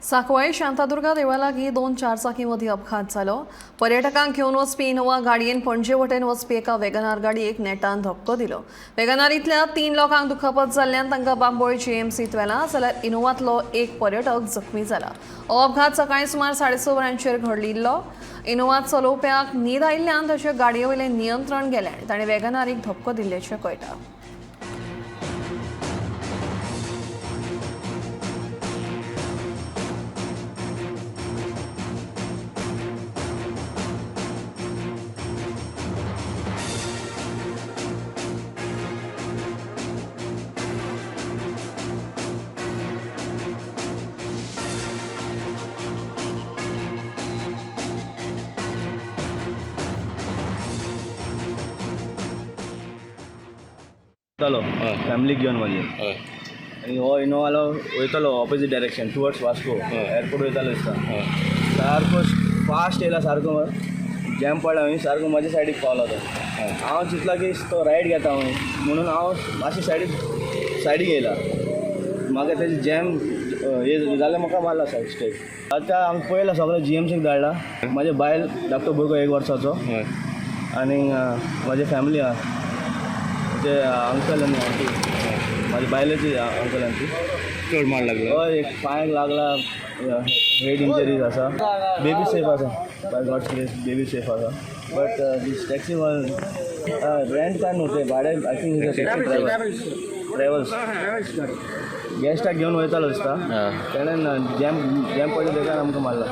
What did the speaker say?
सांकवाळे शांतादुर्गा देवळालागीं दोन चारचाकी मदीं अपघात जालो. पर्यटकांक घेवन वचपी इनोवा गाडयेन पणजे वटेन वचपी एका वेगनार गाडयेक नेटान धपको दिलो. वेगनारींतल्या 3 लोकांक दुखापत जाल्ल्यान तांकां बांबोळे जीएमसीत व्हेला, जाल्यार इनोवांतलो एक पर्यटक जखमी जाला. हो अपघात सकाळीं सुमार 6:30 वरांचेर घडिल्लो. इनोवा चलोवप्याक न्हीद आयिल्ल्यान ताचे गाडये वयलें नियंत्रण गेलें आनी ताणें वेगनारीक धपको दिल्ल्याचें कळटा. वयतालो फॅमिलीक घेवन म्हजे. आनी हो इनोवालो वयतालो opposite direction towards Vasco airport वयतालो दिसता. सारको फास्ट येयला, सारको जॅम पडला हांवें, सारको म्हज्या सायडीक पावलो तो. हांव चिंतला की तो रायट घेता हांव म्हणून हांव मातशें सायडीक येयला. म्हाका तेजे जॅम हे जाल्यार म्हाका मारला सायड स्टेप. आतां आमी पळयला सगळें जीएमसीक धाडला. म्हाजे बायल धाकटो भुरगो 1 वर्साचो आनी म्हाजी फॅमिली आहा, ते अंकल आनी आंटी, म्हाज्या बायलेची अंकल आंटी. चड मार लागला? हय, एक पांयाक लागला, हेड इंजरीज आसा. बेबी सेफ आसा, by God's grace baby safe आसा. बट these taxi rent काय न्हू ते भाडें. I think taxi travels गेस्टाक घेवन वयतालो दिसता. तेणें जॅम जॅम पडले तेका आमकां मारला.